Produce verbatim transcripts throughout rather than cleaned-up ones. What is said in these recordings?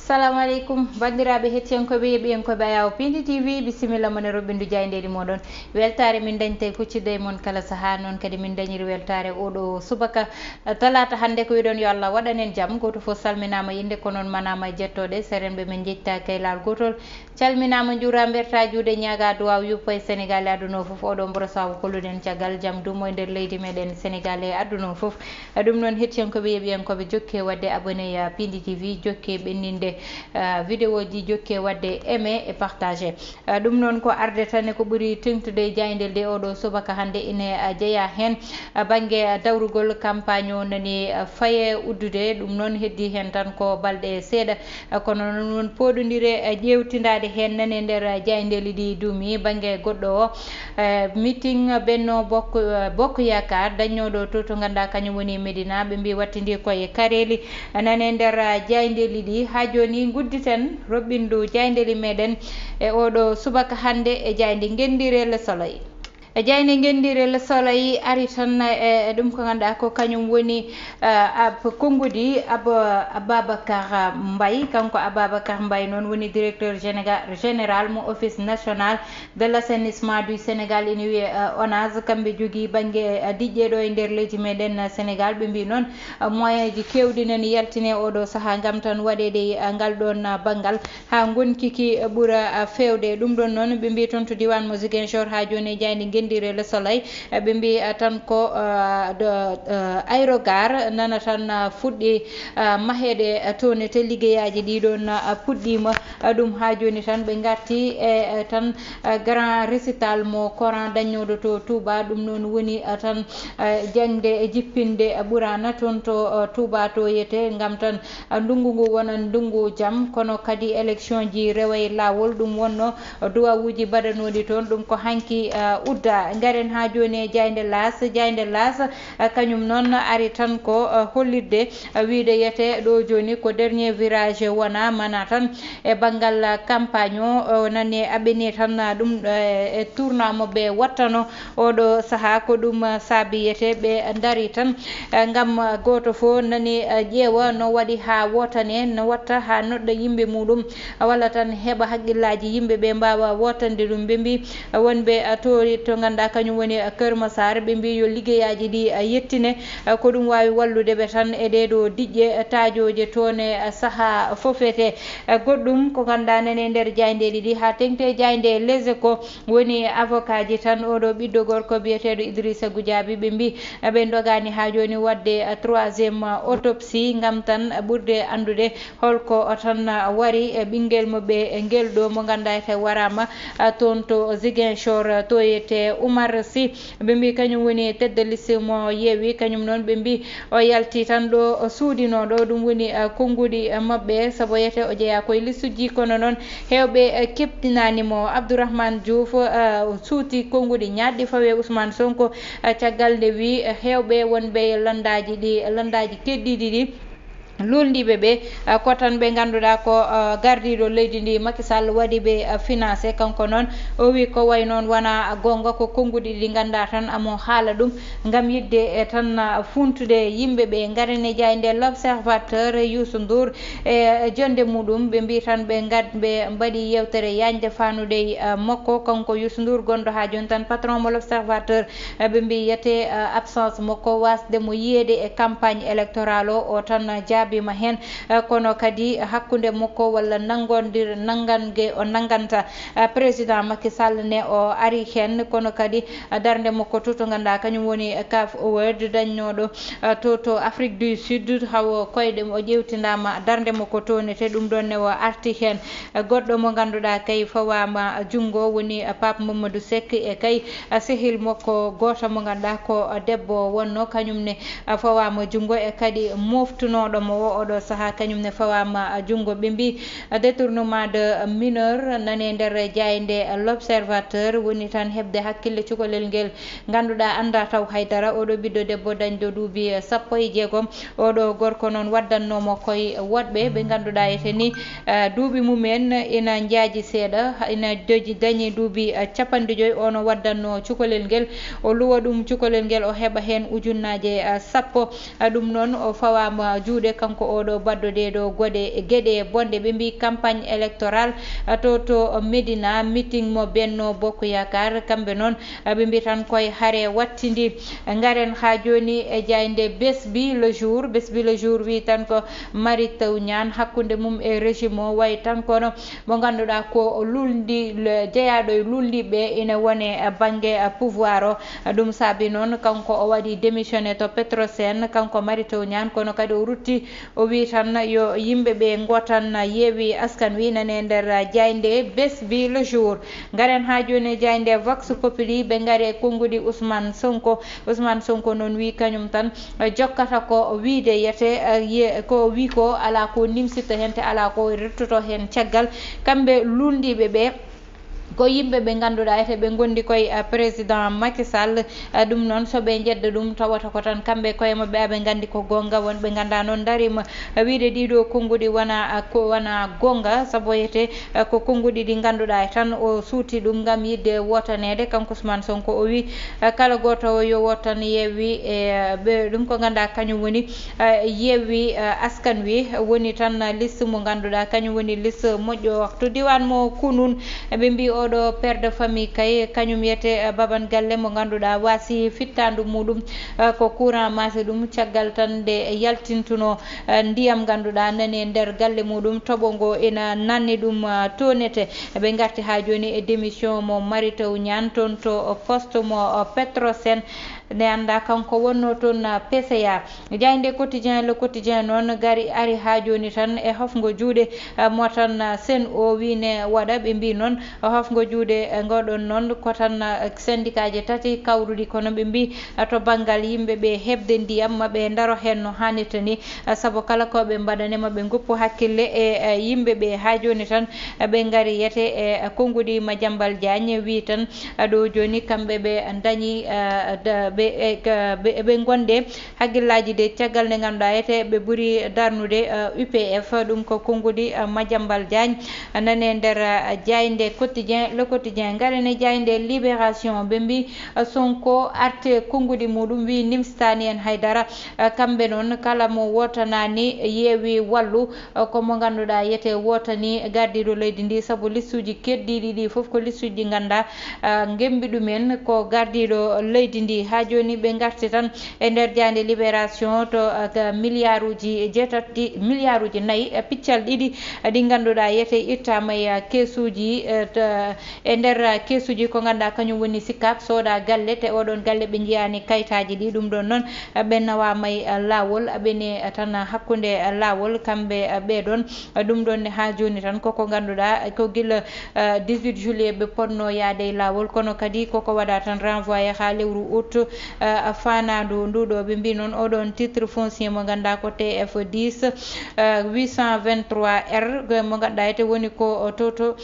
Salamu aleykum, banndiraaɓe hettiyankooɓe, yeeɓiyankooɓe Ayaawo Pindi T V, bisimilla mon e roɓɓindu jaayndeeli mooɗon. Weltaare min dañtay kuccidde e mon kala sahaa, noon kadi min dañiri weltaare oɗo subaka, eh, talaata hannde. Ko wiɗon yo Allah waɗan en jam. Gooto fof salminaama innde, ko noon manaama e jettooɗe. Serenɓe men njejta kay laal gootol. Calminaama, njuura, mberta juuɗe, ñaaga duwaaw yuppa e Senegaal e aduna o fof. Oɗo mboro sawo kolluɗen caggal jam duumo e nder leydi meɗen Senegaal e aduna o fof. Ɗum noon, hettiyankooɓe, yeeɓiyankooɓe, jokke waɗde abonné ya Pindi T V, jokke ɓenninde, ah, vidéo ji, jokke waɗde aimé e partagé. Ah, ɗum noon ko arde tan e ko ɓuri teŋtude e jaayndeeli ɗi oɗo subaka hannde ine, ah, jeyaa heen, ah, bannge, ah, dawrugol campagne o nani, ah, faye uddude. Ɗum noon heddii heen tan ko balɗe seeɗa, ah, kono noon won pooɗondire, ah, ƴeewtindaade heen nani e nder, ah, jaayndeeli ɗi duumi. Bannge goɗɗo o, eh, meeting Benno Bokk, eh, Bokk Yaakaar dañnooɗo to, to ngannduɗaa kañum woni Medina, ɓe mbii wattindii koye kareeli nane nder, eh, jaayndeeli ɗi. Haa jooni ngudditen roɓɓindu jaayndeeli meɗen e oɗo subaka hannde e jaaynde ngenndiire Le Soleil. E jaaynde ngenndiire Le Soleil ari tan e, e ɗum ko ngannduɗaa ko kañum woni, eh, ab-, konngudi Ab-, Ababacar Mbaye. Kanko Ababacar Mbaye noon woni directeur généga-, général mo Office National de l'Assainissement du Sénégal, ina wiyee, eh, ONAS. Kamɓe jogii bannge, eh, diƴƴe ɗo e nder leydi meɗen, eh, Sénégal. Ɓe mbii noon, eh, moyen ji keewɗi nani yaltine oɗo sahaa ngam tan waɗeede, eh, ngal ɗoon, eh, banngal haa ngonkiki, eh, ɓura, eh, feewde. Ɗum ɗoon noon ɓe mbii toon to diiwaan mo Ziguinchor haa jooni e jaaynde ngenndiire Le Soleil, eh, ɓe mbii, eh, tan ko, eh, do, eh, aérogare nana tan, eh, fuɗɗi, eh, maheede, eh, toon e te liggeyaaji ɗi ɗoon, eh, puɗɗiima. Eh, ɗum haa jooni tan ɓe ngarti e, eh, tan, eh, grand récital mo Coran dañnooɗo to Touba. Ɗum noon woni, eh, tan, eh, jaŋde e jippinde, eh, Ɓuraana toon to, eh, Touba to yete, ngam tan, eh, ndunngu ngu wona ndunngu jam, kono kadi élection ji rewa e laawol. Ɗum wonno, eh, duwawuuji mbaɗanooɗi toon, ɗum ko hanki, eh, udda. Ngaren haa jooni e jaaynde Laas. Jaaynde Laas, eh, kañum noon ari tan ko, eh, hollitde, eh, wiyde yete ɗo jooni ko dernier virage wona, mana tan e banngal campagne o, o nani aɓɓini tan, ah, ɗum, eh, e tournant mo ɓe wattano oɗo sahaa. Ko ɗum, ah, saabi yete ɓe ndari tan, eh, ngam, ah, gooto fof nani, ah, ƴeewa no waɗi haa wootane, no watta haa noɗɗa yimɓe muɗum, walla tan heɓa haqqillaaji yimɓe ɓe mbaawa wootande ɗum. Ɓe mbii, ah, wonɓe, ah, to, to ngannduɗaa kañum woni, ah, Kër Massar, ɓe mbii yo liggeyaaji ɗi, ah, yettine, ah, ko ɗum waawi wallude ɓe tan e ɗee ɗo diƴƴe, ah, taajooje toon e, ah, sahaa fof etee. Eh, goɗɗum ko ngannduɗaa nani e nder jaayndeeji ɗi, haa teŋti e jaaynde Les Échos woni avocat ji tan. Oɗo ɓiɗɗo gorko biyeteeɗo Idrissa Goudiaby, ɓe mbii, eh, ɓe ndogaani haa jooni waɗde, eh, troisième, eh, autopsie ngam tan, eh, ɓurde anndude holko o tan, eh, wari, eh, ɓinngel mo ɓe, eh, ngel ɗo mo ngannduɗaa ete waraama, eh, toon to Ziguinchor, eh, to yete Oumar Sy. Ɓe mbii kañum woni tête de liste mo Yewwi, kañum noon ɓe mbii o yalti tan ɗo o suudinoo ɗo, ɗum woni, eh, konnguɗi, eh, maɓɓe, sabu yete o jeyaa koye listuji, kono noon heewɓe, eh, keɓtinaani mo. Abdourahmane Diouf, eh, suuti konnguɗi ñaɗɗi fawe Ousmane Sonko, eh, caggal nde wii, eh, heewɓe wonɓe e lanndaaji ɗi, lanndaaji keɗɗiɗi ɗi, luulndiiɓe ɓe, eh, ko tan ɓe ngannduɗaa ko, eh, gardiiɗo leydi ndi Macky Sall waɗi ɓe, eh, financé. Kanko noon o wi ko way noon wona goonga, ko konnguɗi ɗi ngannduɗaa tan amo haala ɗum ngam yiɗde e tan, eh, funtude yimɓe ɓe. Ngaren e jaaynde L'Observateur, Youssou Ndour e, eh, jonnde muɗum, ɓe mbii tan ɓe ngad-, ɓe mbaɗi yeewtere yaajde faanude e, eh, makko, kanko Youssou Ndour gonɗo haa jooni tan patron mo L'Observateur. Eh, ɓe mbii yete, eh, absence makko waasde mo yiyeede e campagne électorale o, o tan jaabiima heen. Eh, kono kadi hakkunde makko walla nanngondir-, nanngange o nannganta, eh, président Macky Sall ne o ari heen, kono kadi, eh, darnde makko to, to ngannduɗaa kañum woni, eh, CAF Award dañnooɗo, eh, to, to Afrique du Sud, hawo koyɗe o ƴeewtindaama darnde makko toon, te ɗum ɗoon ne o arti heen. Eh, goɗɗo mo ngannduɗaa kay fawaama junngo woni, eh, Pape Mamadou Seck e kay, eh, sehil makko gooto mo ngannduɗaa ko, eh, debbo wonno, kañum ne, eh, fawaama junngo e kadi moftunooɗo mo o oɗo sahaa, kañum ne fawaama, eh, junngo. Ɓe mbii, eh, détournement de mineur nane nder jaaynde L'Observateur woni tan heɓde hakkille cukalel ngel ngannduɗaa anndaa taw haydara. Oɗo ɓiɗɗo debbo dañɗo duuɓi, eh, sappo e jeegom, oɗo gorko noon waddannoomo koye woɗɓe ɓe ngannduɗaa ete ni, eh, duuɓi mumen ina njaaji seeɗa, ina doji-, dañi duuɓi, eh, capanɗe joyi. Ono waddannoo cukalel ngel, o luwa ɗum cukalel ngel, o heɓa heen ujunnaaje, eh, sappo. Eh, ɗum noon o fawaama juuɗe kanko oɗo baddo ɗee ɗo goɗe geɗe bonɗe. Ɓe mbi campagne électorale, a, to, to Médina, meeting mo Benno Bokk Yaakaar, kamɓe noon, a, ɓe mbi tan koye hare wattidi. Ngaren haa jooni e jaaynde Besbi Le Jour. Besbi Le Jour wi tan ko Mary Teuw Niane hakkunde mum e régime o wayi tan kono mo ngannduɗaa ko lulndi, le-, jeyaaɗo e lulndiɓe ina wone bannge pouvoir o. Ɗum saabi noon kanko o waɗi démissionné to Petrosen, kanko Mary Teuw Niane, kono kadi o rutti, o wi tan yo yimɓe ɓe ngootan Yewwi Askan Wi nane nder jaaynde Besbi Le Jour. Ngaren haa jooni e jaaynde Vox Populi, ɓe ngari e konnguɗi Ousmane Sonko. Ousmane Sonko noon wi kañum tan, eh, jokkata ko wiide yete, eh, ye-, ko wi ko alaa ko nimsitta heen te alaa ko ruttoto heen caggal. Kamɓe luulndiiɓe ɓe ko yimɓe ɓe ngannduɗaa ete ɓe ngondi koye, eh, président Macky Sall. Eh, ɗum noon so ɓe njedda ɗum tawata ko tan kamɓe koye maɓɓe aɓe nganndi ko goonga, wonɓe nganndaa noon ndariima, eh, wiide ɗiɗo konnguɗi wona, eh, ko wona goonga, sabu yete, eh, ko konnguɗi ɗi ngannduɗaa e tan o suuti ɗum ngam yiɗde wootaneede. Kanko Ousmane Sonko o wi, eh, kala gooto yo wootan Yewwi, e, eh, ɓe, ɗum ko ngannduɗaa kañum woni, eh, Yewwi, eh, Askan Wi woni tan liste mo ngannduɗaa kañum woni liste moƴƴo. To diiwaan mo Kunun, ɓe mbi oɗo père de famille kay kañum yete, eh, baban galle mo ngannduɗaa waasi fittaandu muɗum, eh, ko courant maasi ɗum caggal tan nde yaltintuno, eh, ndiyam ngannduɗaa nani e nder galle muɗum, toɓo ngo ina nanni ɗum, eh, toonete. Ɓe ngarti haa jooni e démission mo Mary Teuw Niane toon to poste mo, eh, Petrosen. Nde annda kanko wonno toon, ah, P C A. Jaaynde Quotidien, Le Quotidien noon gari ari haa jooni tan e hofngo juuɗe, ah, mo tan, ah, Sen o wi ne waɗa. Ɓe mbi noon hofngo juuɗe, eh, ngoɗon noon ko tan, ah, syndicat ji tati kawruɗi, kono ɓe mbi, ah, to banngal yimɓe ɓe heɓde ndiyam ma ɓe ndaro heen no haanirta ni, ah, sabu kala ko ɓe mbaɗane ma ɓe ngoppu hakkille e, eh, yimɓe ɓe. Haa jooni tan, ah, ɓe ngari yete e, eh, konnguɗi Madiambal Diagne wi tan, ah, ɗo jooni kamɓe ɓe dañi, ah, da-, ɓe, e, ka-, ɓe, ɓe ngonde hakkillaaji de caggal nde ngannduɗaa ete ɓe ɓuri darnude, ah, U P F. Ɗum ko konnguɗi, ah, Madiambal Diagne nane nder, ah, jaaynde Quotidien, Le Quotidien. Ngaren e jaaynde Libération, ɓe mbi, ah, Sonko arte konnguɗi muɗum wi nimsitaani en haydara. Ah, kamɓe noon kala mo wootanaani Yewwi Wallu, ah, ko mo ngannduɗaa yete wootani gardiiɗo leydi ndi, sabu listuuji keddiiɗi ɗi fof ko listuuji ɗi ngannduɗaa, ah, ngembi ɗumen ko gardiiɗo leydi ndi. Haa jooni ɓe ngarti tan e nder jaaynde Libération to, ah, ka miliyaaruuji jeetati, miliyaaruuji nayi, ah, piccal ɗiɗi, ah, ɗi ngannduɗaa yete ittaama e, ah, keesuuji, eh, to, e nder, ah, keesuuji ko ngannduɗaa kañum woni SICAP sooda galle, te oɗon galle ɓe njiyaani kayitaaji ɗi. Ɗum ɗon noon, ah, ɓe nawaama e, ah, laawol, ah, ɓe ne, ah, tan hakkunde, ah, laawol kamɓe, ah, ɓee ɗon. Ah, ɗum ɗon ne haa jooni tan koko ngannduɗaa, ah, ko gila, ah, dix-huit juillet ɓe potno yaade e laawol, kono kadi koko waɗa tan renvoyé haa lewru août, ah, faanaandu ndu ɗo. Ɓe mbi noon oɗon titre foncier mo ngannduɗaa ko T F dix, ah, huit cent vingt-trois R, mo ngannduɗaa ete woni ko, oh, to, to,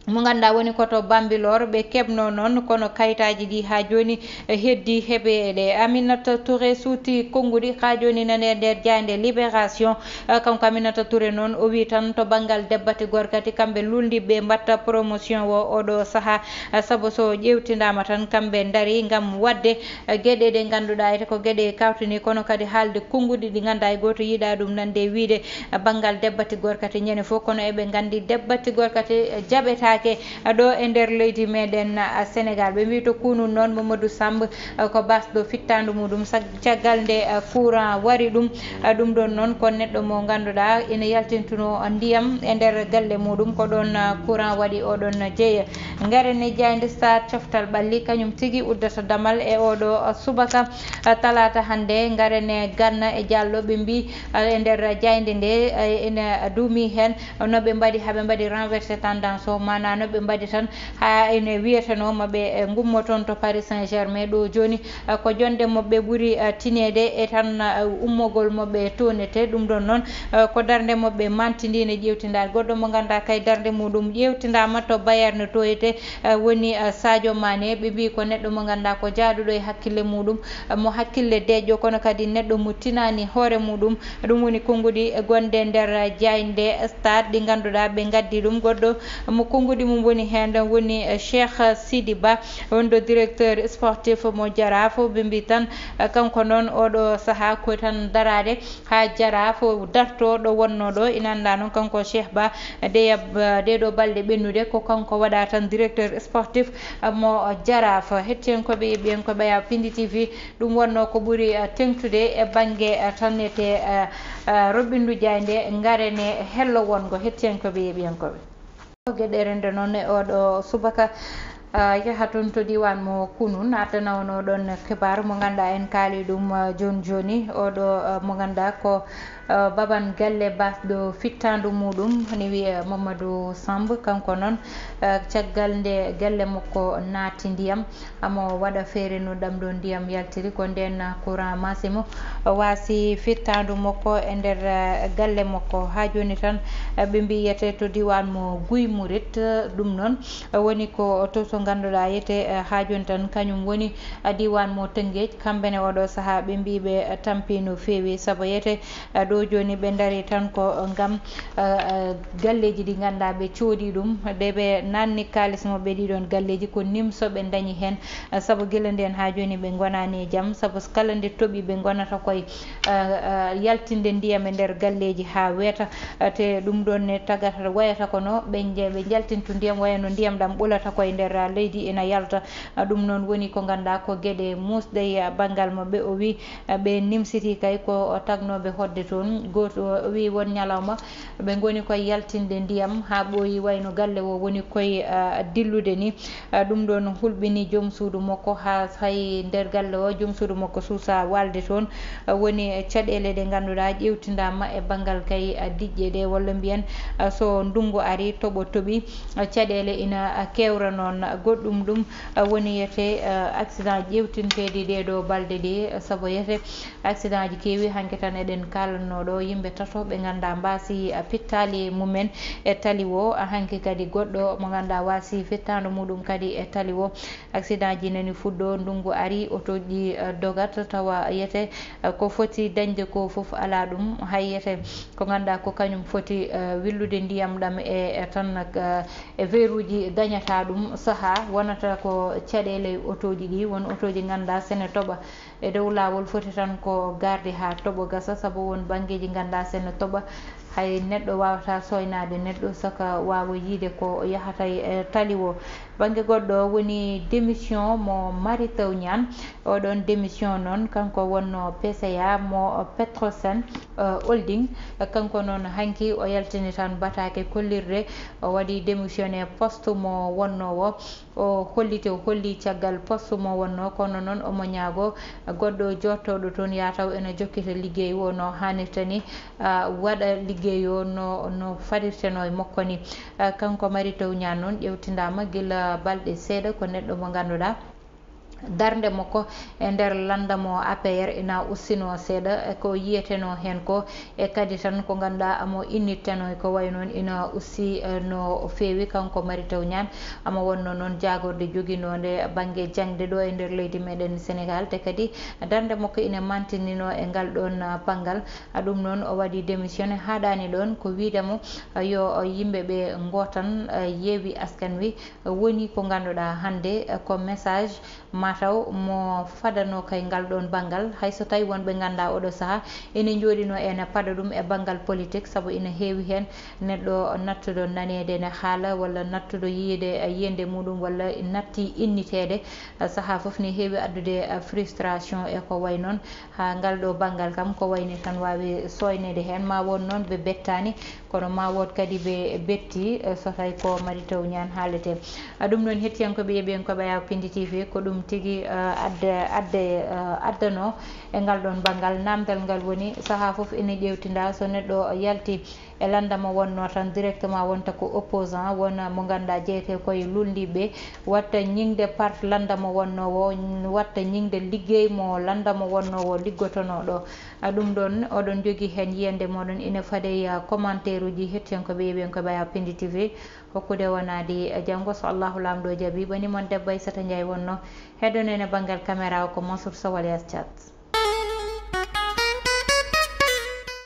mo ngannduɗaa woni ko to Bambilor ɓe keɓno noon, kono kayitaaji ɗi haa jooni, eh, heddi heɓeede. Aminata Touré suuti konnguɗi haa jooni nane nder jaaynde Libération. Eh, kanko Aminata Touré noon o wi tan to banngal debbati gorkati kamɓe luulndiɓe mbatta promotion o oɗo sahaa, eh, sabu so ƴeewtindaama tan kamɓe ndari ngam waɗde, eh, geɗe ɗe ngannduɗaa ete ko geɗe kawtini, kono kadi haalde konnguɗi ɗi ngannduɗaa e gooto yiɗaa ɗum nande e wiide banngal debbati gorkati ñande fof, kono eɓe nganndi debbati gorkati jaɓetaake ɗo e nder leydi meɗen, ah, Sénégal. Ɓe mbi to Kunun noon Mamadou Samb, ah, ko basɗo fittaandu muɗum sag-, caggal nde, ah, courant wari ɗum. Ah, ɗum ɗon noon ko neɗɗo mo ngannduɗaa ina yaltintuno ndiyam e nder galle muɗum, ko ɗon, ah, courant waɗi oɗon jeeya. Ngaren e jaaynde Stade, coftal ɓalli kañum tigi uddata damal e oɗo, ah, subaka, ah, talaata hannde. Ngaren e Ganna e Diallo, ɓe mbi, ah, e nder jaaynde nde, ah, ene duumi heen no ɓe mbaɗi haa ɓe mbaɗi renversé tendance o, maanaa no ɓe mbaɗi tan haa ene wiyeteno ma ɓe, eh, ngummo toon to Paris Saint-Germain. Ɗo jooni, eh, ko jonde mo ɓe ɓuri, eh, tineede e tan, eh, ummogol mo ɓe toonete. Ɗum ɗon noon, eh, ko darnde mo ɓe mantindi ne ƴeewtindaade. Goɗɗo mo ngannduɗaa kay darnde muɗum ƴeewtindaama to Bayern to ete, eh, woni, eh, Sadio Mané. Ɓe mbi ko neɗɗo mo ngannduɗaa ko jaaduɗo e hakkille muɗum, eh, mo hakkille deƴƴo, kono kadi neɗɗo mo tinaani hoore muɗum. Ɗum woni konnguɗi gonɗe nder jaaynde Stade ɗi ngannduɗaa ɓe ngaddi ɗum. Goɗɗo mo konngu Kuuɗi mum woni heen woni, eh, Cheikh Sidi Ba, wonɗo directeur sportif mo Jaraaf. Ɓe mbii tan, eh, kanko noon oɗo sahaa ko tan daraade haa Jaraaf darto ɗo wonnoo ɗo. Ina anndaa noon kanko Cheikh Ba, nde yab-, nde ɗo balɗe ɓennude ko kanko waɗa tan directeur sportif, eh, mo Jaraaf. Hettiyankooɓe, yeeɓiyankooɓe Ɓaya Pindi T V, ɗum wonnoo ko ɓuri, eh, teeŋtude e bannge, eh, tan etee, eh, eh, roɓɓindu jaaynde, ngarene hello wonngo. Hettiyankooɓe, yeeɓiyankooɓe. Geɗe rende noon e oɗo subaka, ah, yaha toon to diiwaan mo Kunun, addana on oɗon xibaar mo ngannduɗaa en kaali ɗum, ah, jooni jooni. Oɗo, ah, mo ngannduɗaa ko, ah, baban galle baasɗo fittaandu muɗum, ne wiyee Mamadou Samb. Kanko noon, ah, caggal nde galle makko naati ndiyam, amo waɗa feere no ɗam ɗo ndiyam yaltiri, ko ndeen courant maasimo waasi fittaandu makko e nder, eh, galle makko. Haa jooni tan, eh, ɓe mbiyete to diiwaan mo Guy Murit, eh, ɗum noon, eh, woni ko to, to ngannduɗaa yete, eh, haa jooni tan kañum woni, eh, diiwaan mo Tëngéej. Kamɓe ne oɗo sahaa ɓe mbii ɓe, eh, tampi no feewi, sabu yete, eh, ɗo jooni ɓe ndarii tan ko ngam, eh, eh, galleeji ɗi ngannduɗaa ɓe coodi ɗum, de ɓe naatni kaalis maɓɓe ɗii ɗoon galleeji ko nimso ɓe ndañi heen, eh, sabu gila ndeen haa jooni ɓe ngonaani e jam, sabu so kala nde toɓi ɓe ngonata koye, eh, eh, yaltinde ndiyam e nder galleeji haa weeta, eh, te ɗum ɗoon ne tagata wayata kono ɓe nje-, ɓe njaltintu ndiyam waya no ndiyam ɗam ɓulata koye nder, eh, leydi ina yalta. Eh, ɗum noon woni ko ngannduɗaa ko geɗe muusɗe e banngal maɓɓe. O wii, eh, ɓe nimsiti kay ko tagnooɓe hoɗde toon. Gooto o wii won ñalawma ɓe ngoni koye yaltinde ndiyam haa ɓooyi, wayno galle o woni koye, ah, dillude ni. Ah, ɗum ɗoon hulɓini joom suudu makko haa hay nder galle o, joom suudu makko suusa waalde toon. Ah, woni caɗeele ɗe ngannduɗaa ƴeewtindaama e banngal kay, ah, diƴƴe ɗe, walla mbiyen, ah, so ndunngu ari, toɓo toɓi, ah, caɗeele ina, ah, keewra noon. Goɗɗum ɗum, ah, woni yete, ah, accident ƴeewtinteeɗi ɗee ɗoo balɗe ɗi, ah, sabu yete accident ji keewi. Hanki tan eɗen kaalanno ɗo yimɓe tato ɓe ngannduɗaa mbaasi, ah, pittaali mumen e tali o. Ah, hanki kadi goɗɗo mo ngannduɗaa waasi fittaandu muɗum kadi e tali o. Accident ji nani fuɗɗo, ndunngu ari, otooji, ah, dogat, tawa yete, ah, ko foti dañde ko fof alaa ɗum. Hay yete ko ngannduɗaa ko kañum foti, ah, willude ndiyam ɗam e, e tan, ah, e veeruuji gañata ɗum sahaa, wonata ko caɗeele otooji ɗi. Won otooji ngannduɗaa sene toɓa e dow laawol foti tan ko garde haa toɓo gasa, sabu won banngeeji ngannduɗaa sene toɓa, hay neɗɗo waawata sooynaade neɗɗo saka waawa yiyde ko yahata e tali o. Bannge goɗɗo woni démission mo Mary Teuw Niane. Oɗon démission noon, kanko wonno P C A mo Petrosen, eh, Holding. Kanko noon hanki o yaltini tan bataake kollirde, o waɗi démissionné poste mo wonno o. O holliti, o holli caggal poste mo wonno, kono noon omo ñaago goɗɗo jottooɗo toon yataw ena jokkita liggey o no haanirta ni, ah, waɗa liggey o no, no fadirteno e makko ni. Ah, kanko Mary Teuw Niane noon ƴeewtindaama gila balɗe seeɗa, ko neɗɗo mo ngannduɗaa darnde makko e nder lanndam o A P R ina ustinoo seeɗa, e ko yiyetenoo heen ko, e kadi tan ko ngannduɗaa amo innitteno e ko wayi noon ina usti, eh, no feewi. Kanko Mary Teuw Niane amo wonno noon jaagorde joginoonde bannge jaŋde ɗo e nder leydi meɗen Senegaal, te kadi darnde makko ina mantininoo e ngal ɗoon, ah, banngal. Ah, ɗum noon o waɗi démissionné, haaɗaani ɗoon, ko wiide mo, ah, yo, ah, yimɓe ɓe ngootan, ah, Yewwi Askan Wi, ah, woni ko ngannduɗaa hannde, ah, ko message mataw mo fadano kay ngal ɗoon banngal, hay so tawi won ɓe ngannduɗaa oɗo sahaa ene njooɗino ene paɗa ɗum e banngal politik, sabu ina heewi heen neɗɗo nattuɗo naneede ene haala, walla nattuɗo yiyde yiyannde muɗum, walla natti inniteede. Sahaa fof ne heewi addude frustration e ko wayi noon, haa ngal ɗo banngal kam ko wayni tan waawi sooyneede heen, ma won noon ɓe bettaani. Kono ma wood kadi ɓe betti, eh, so tawi ko Mary Teuw Niane haalete. Ah, ɗum noon, hettiyankooɓe, yeeɓiyankooɓe Ɓaya Pindi T V, ko ɗum tigi, eh, adda, adda, eh, addano e ngal ɗoon banngal. Naamndal ngal woni, sahaa fof ene ƴeewtinda, so neɗɗo yalti e lannda mo wonno tan, directement wonta ko opposant, wona mo ngannduɗaa jeyete koye luulndiiɓe, watta ñiŋde part lannda mo wonno o, watta ñiŋde liggey mo lannda mo wonno o liggotonoo ɗo. Ah, ɗum ɗoon, oɗon njogii heen yiyannde mooɗon, ina faade e commentaire uji hettiyankooɓe, yeeɓiyankooɓe Ɓaya Pindi T V. Hokkude wonaade janngo, so Allahu Laamɗo jaɓii. Ɓani mon debbo Aissata Ndiaye wonno heɗonene banngal caméra o, ko Mansour Sow alias Thiat.